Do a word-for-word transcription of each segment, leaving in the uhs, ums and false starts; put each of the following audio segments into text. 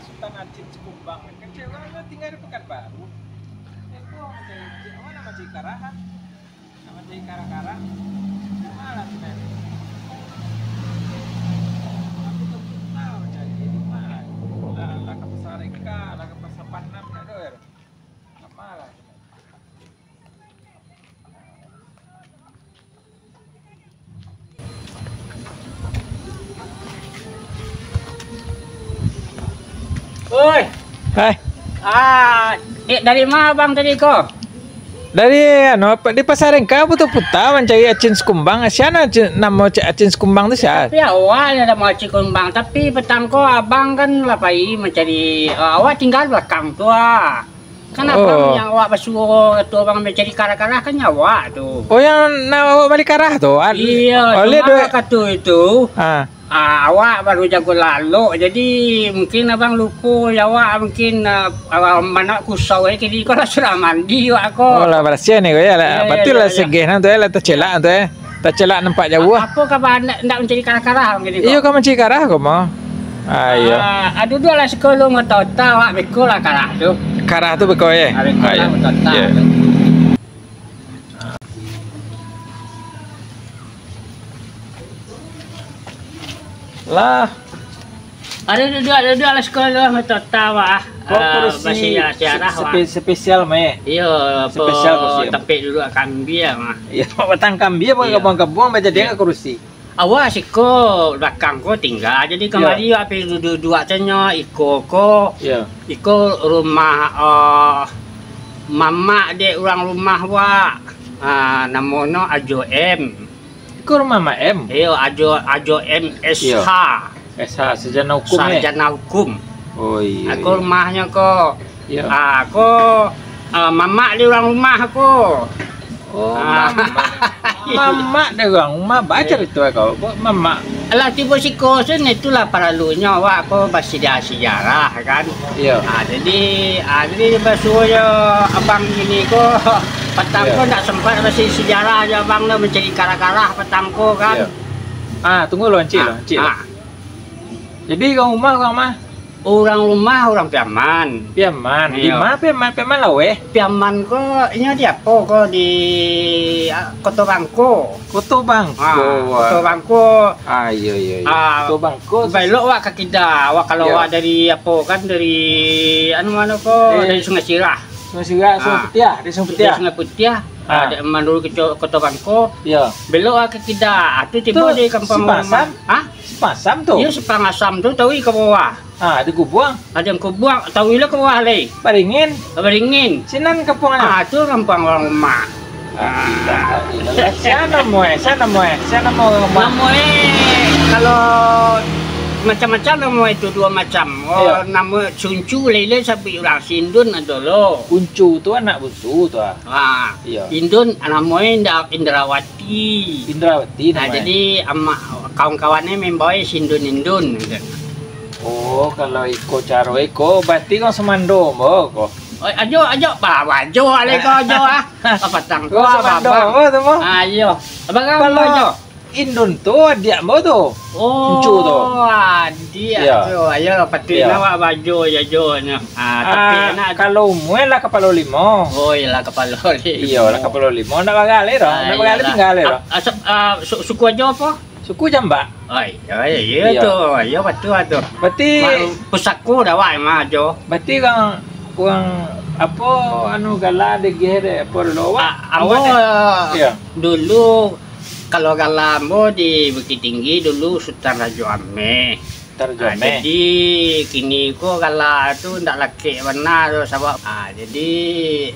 Sutan Acin Sikumbang. Kan cewek urang tu tingga di Pekanbaru. Eh, kok macam, mana macam karahan? Nak macam karah-karah? Malah tu kan. Aku tu tak tahu macam ni. Malah. Lah, lah ka Pasar Reka, lah ka Pasar Panam, tak ada. Malah. Oi. Hai. Ah, dek dari ma abang tadi ko? Dari, anu, apa, di Pasar Rengka puta-puta mancari Acin Sikumbang. Sia nan Acin, namo Acin Sikumbang tu sia? Tapi awak nyo namo Acin Sikumbang, tapi patang ko abang kan lah pai mancari, ah, awak tingga balakang tu ah. Kan abang Oh. yang awak basuo tu, abang mancari karah-karah kan nyo awak tu. Oh, yang nak awak bali karah tu? Ad-, Iyo, oleh cuma duit. Wakatu itu, Ah. ah, awak baru jago lalok, jadi mungkin abang lupo, yo awak mungkin, ah, ah, manak kusau, eh, kini ko lah sudah mandi awak ko. Oh, lah barasiah ni ko, yo, lah. Iyo, iyo, Batua iyo, lah iyo. segeh nan tu, eh, lah tacilak tu, eh. Tacilak nampak jauah. A-, apo kaba ndak, ndak mancari karah-karah mungkin ko? Iyo, ka mancari karah ko mah. Ah, iyo. Ah, ah, duduaklah siko lu motota, awak beko lah karah tu. Karah tu beko, eh? Ah, beko Ah, lah iyo. motota. Iyo. Lah. Aduh, duduak, duduaklah siko lu motota, wah. Kok Ah, kurusi basiarah-siarah, se-, wah. sepe-, spesial mah, eh? Iyo, apo Spesial kurusi. tampek duduak kambia mah. Iyo, batang kambia, apo Iyo. kabuang-kabuang, bajadian Iyo. ka kurusi. Awak siko balakang ko tingga, jadi Iyo. kamari awak pai duduak-duduak tanyo, iko ko, Iyo. iko rumah, eh, mamak dek urang rumah wak. Ah, namonyo Ajo M. Iko rumah Mak M? Iyo, Ajo, Ajo M Iyo. S H. S H, sarjana hukum, eh? Sarjana hukum. Oh, iyo, Ako iyo. rumahnyo ko. Iyo. Ah, ko, ah, mamak di urang rumah ko. Oh, Ah. mamak. Mamak di urang rumah, baca Iyo. itu ko. Ko mamak. Alah, tibo siko sen, itulah paralunyo awak ko basiarah-siarah, kan. Iyo. Ah, jadi, ah, jadi basuo yo abang ini ko, patang Iyo. ko ndak sempat basiarah-siarah jo abang tu, mancari karah-karah patang ko, kan. Iyo. Ah, tunggu lo, Encik lo, Ah, Encik lo. ah. Jadi, urang rumah, urang ma? Urang rumah, urang Piaman. Piaman. Di Iyo. ma Piaman? Piaman Laweh? Piaman ko, inyo di apo ko, di, ah, Koto Bangko. Koto Bangko, Ah, wah. Koto Bangko. Ah, iyo, iyo, iyo. Ah, Koto Bangko. Belok wak ka kida, wak kalau Iyo. wak dari apo kan, dari anu mano ko, Eh. dari Sungai Sirah. Sungai Sirah, Sungai Ah. Putiah, dari Sungai Dari Putiah. Sungai Putiah, Ah. ah, dek manduru ke Co-, Koto Bangko. Iyo. Belok wak ka kida, ah, tu tibo Tu di kampung Simpang rumah. Asam? Hah? Simpang Asam tu? Iyo, Simpang Asam tu, tahu ka bawah. Ah, di Kubuang. Ado Kubuang, tahu lo ka bawah lai. Baringin. Baringin. Sinan kampuang Ah, tu kampuang urang rumah. Ah, sia namo e, sia namo e, sia namo urang rumah. Namo e, kalau macam-macam namo e tu, duo macam. Oh, Iyo. namo Suncu, lai-lai sabuik urang Sindun ado lo. Uncu tu anak bunsu tu ah. Ah, Iyo. Indun namo e Inda-, Indrawati. Indrawati Ah, namo e. jadi ama-, kawan-kawan e mambao e Sindun-Indun gitu. Oh, kalau iko caro iko, berarti kau sumando ambo ko. Oi, ajo, ajo, ba-, bajo alai kau ajo ah. Apa tang Kau kau sumando apa? ambo tu mo. Ah, iyo. Abang Kalau ajo. Indun tu adiak ambo tu. Oh, Encu tu. adiak Iyo. tu. Ayo, patuik Iyo. awak bajo jajonyo. Ah, tapi Ah, anak kalau umua lah kapalo limo. Oh, iyalah kapalo limo. Iyo, lah kapalo limo. Ndak bagaleh doh. Ah, Ndak bagaleh iyalah. tinggaleh doh. Ap-, asap, ah, su-, suku ajo apo? Suku Jambak. Ai, ai, iya Iya. tu. Iya, batua tu. Berarti Mak, pusako dah awak mah ajo. Berarti urang, urang apo anu gala dek geh dek apo dulu awak? Ah, ambo Awak dek Iya. dulu kalau gala ambo di Bukittinggi dulu Sutan Rajo Ameh. Sutan Rajo Ah, Ameh. jadi kini ko gala tu ndak lakek bana tu sabab, ah, jadi,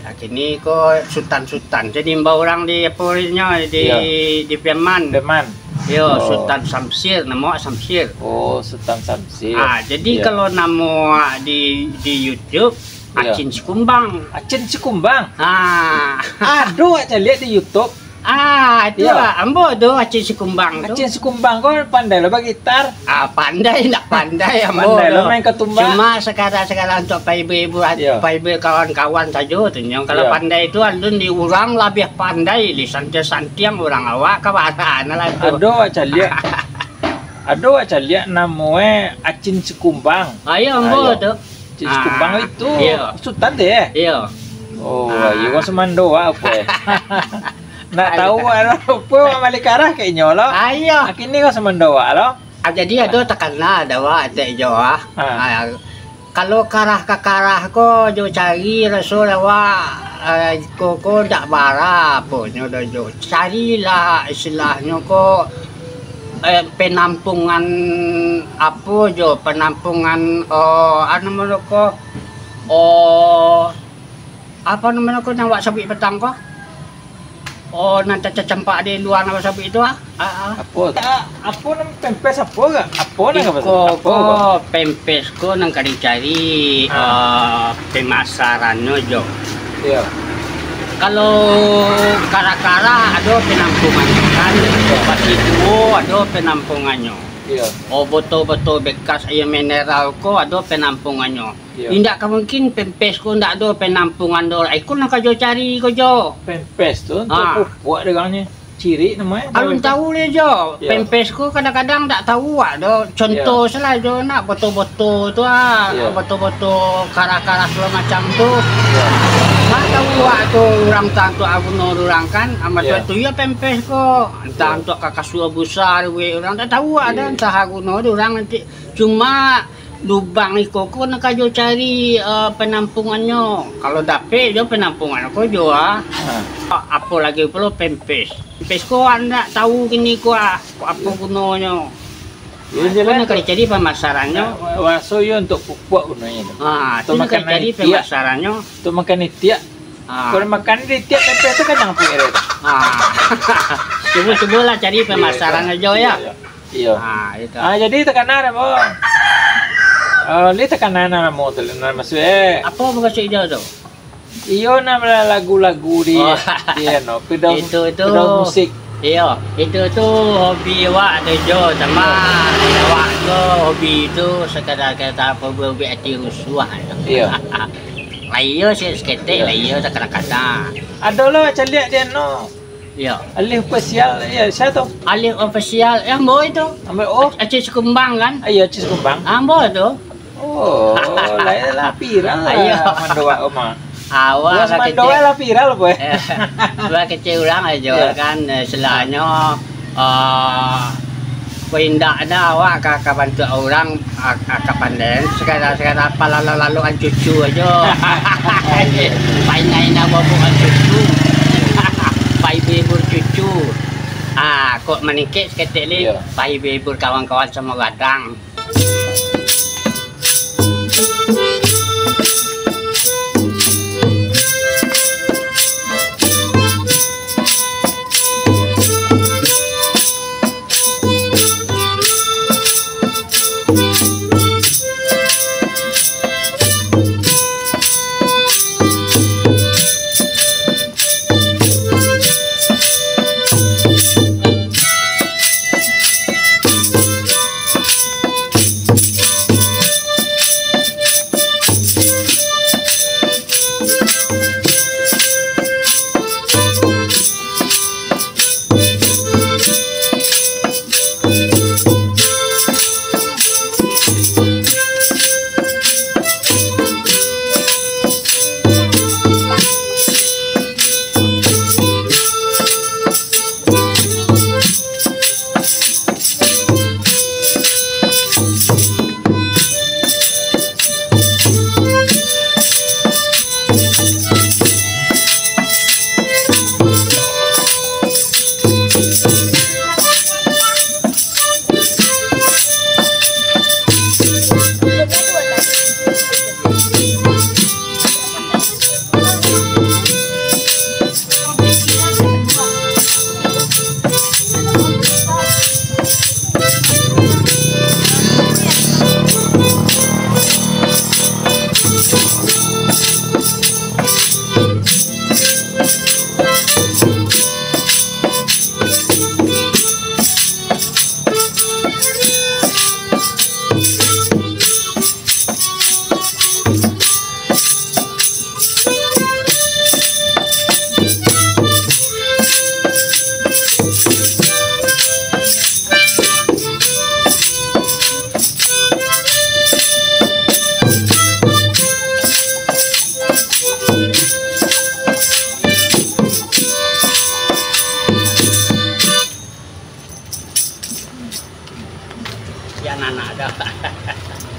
ah, kini ko Sutan-Sutan. Jadi imbau urang di apo nyo di, Iya. di Piaman. Piaman. Yo, Oh. Sutan Samsir, namo awak Samsir. Oh, Sutan Samsir. Ah, jadi Iya. kalau namo awak di, di YouTube, Iya. Acin Sikumbang. Acin Sikumbang? Ah. Ado awak caliak di YouTube. Ah, itu Iya. lah. Ambo tu Acin Sikumbang tu. Acin Sikumbang ko pandai lo bagitar. Ah, pandai ndak pandai ambo Pandai lo tu. main katumbak. Cuma sekadar-sekadar untuk pahibur-hibur, Iya. pahibur kawan-kawan sajo tu nyo. Kalau Iya. pandai tu alun di urang labiah pandai, di santiang-santiang urang awak ka bana lah tu. Ado awak caliak. Ado wak caliak namo e Acin Sikumbang. Ah, iyo, ambo tu. Acin Sikumbang itu. Iyo. Sutan tu, eh? Iyo. Oh, iyo, wak sumando wak apo, eh? Nak tahu wak lo, apo wak malikarah kek nyo lo? Ah, iyo. Kini wak sumando wak lo? Ah, jadi ado takana ado wak, Tek Jo, ah. Ah. Ah, kalau karah-kakarah ko jo cari raso awak, eh, ko, ko dak bara aponyo doh jo. Carilah istilahnyo ko, eh, penampungan apo jo, penampungan, oh, anu namo ko, oh, apo namo ko nan wak sabuik patang ko? Oh, nan tacacampak di lua nan basabuik itu, ah. Ah, ah. Apo? Ah, apo nan pempes apo gak? Apo nan ka Iko basabuik? Apo ko gak? Pempes ko nan ka dicari, ah, eh, pemasarannyo jo. Iyo. Kalau kara-kara ado penampungan kan, iyo, pasti tuo ado penampungannyo. Iyo. Oh, botol-botol bekas aia mineral ko ado penampungannyo. Iyo. Indak ka mungkin pempes ko ndak ado penampungan do. Iko nan ka jo cari ko jo. Pempes tu, untuk pupuak dagangnyo. Cirik namo e. Alun tahu le jo. Iyo. Pempes ko kadang-kadang ndak tahu wak do. Contoh salah jo nak boto-boto tu ah. Iyo. Boto-boto karah-karah segala macam tu. Iyo. Ndak tahu wak tu urang tantu guno urang kan. Amat tu iyo pempes ko. Entah untuk ka kasua busa duit urang ndak tahu wak do. Iyo. Entah guno urang nanti. Cuma lubang iko ko nan ka jo cari, eh, penampungannyo. Kalau dapek jo penampungan ko jo, ah. Ha. Apo lagi pulo pempes. Pempes ko ndak tahu kini ko, ah, apo gunonyo. Iyo, ko nan ka dicari pemasarannyo. Raso iyo untuk pupuak gunonyo tu. Ha, tu nan ka dicari pemasarannyo. Untuk makan itiak. Ha. Kalau makan itiak pempes tu kanyang puruik tu. Ha. Cubo-cubolah cari pemasarannyo jo, yo. Iyo, iyo. Iyo. Ah, itu. Ah, jadi takana namo. Oh, ni takana namo tu, namo masuak, eh. Apo mukasuik jo tu? Iyo, namo lagu-lagu di, di anu, pedau, itu, itu. Pedau musik. Iyo, itu tu hobi awak tu jo, sama awak tu hobi tu sekadar kata apa, buek-buek ati rusuah. Iyo. Lah iyo, saketek lah iyo, takana-kana. Ado lo caliak di anu. Iyo. Alif Official, iyo, sia tu? Alif Official, eh, ambo itu. Ambo, oh. Aci Sikumbang, kan? Ah, iyo, Aci Sikumbang. Ambo tu. Oh, lah, lah viral lah. Iyo. Mandoa Oma. Awak lah kecil. Mandoa lah viral, boy. Eh, awak kecil urang aja, kan, eh, istilahnya, eh, Ko indak ado awak ka, ka bantuak urang, a, a, ka pandai, sagalo-sagalo palalu-laluan cucu ajo. Paingai nak bobokan cucu. Pai hibur cucu. Ah, kok maningkek saketek lai, iyo, pai hibur kawan-kawan samo gadang.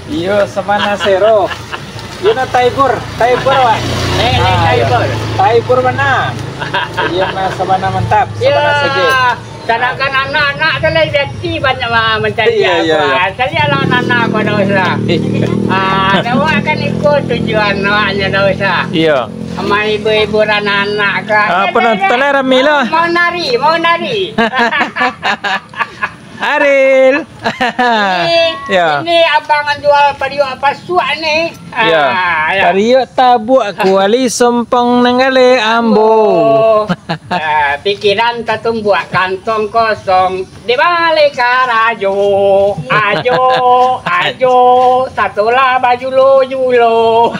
Iyo, sabana sero. Iyo, na taibur, taibur, wak. Eh, eh, Ah, iyo. Taibur. Taibur bana. Iyo, na sabana mantap, sabana sege. Ya, sedangkan anak-anak tu lah jadi banyak ma- mencari Iya, iya, apa. Iya. Cari anak-anak kau dah usah. Ah, awak kan ikut tujuan awaknya dah usah. Iyo. Sama ibu-ibu anak-anak ke. Ah, penonton lah rami lah. Mau nari, mau nari. Aril. Ini, Ya. ini abang jual pariuk pasuak ni. Ya. Ah, ya. Pariuk tabuak kuali sompong nanggaleh ambo. Oh, ah, pikiran tatumbuak kantong kosong di balai karajo. Ajo, ajo, satulah bajulo-julo.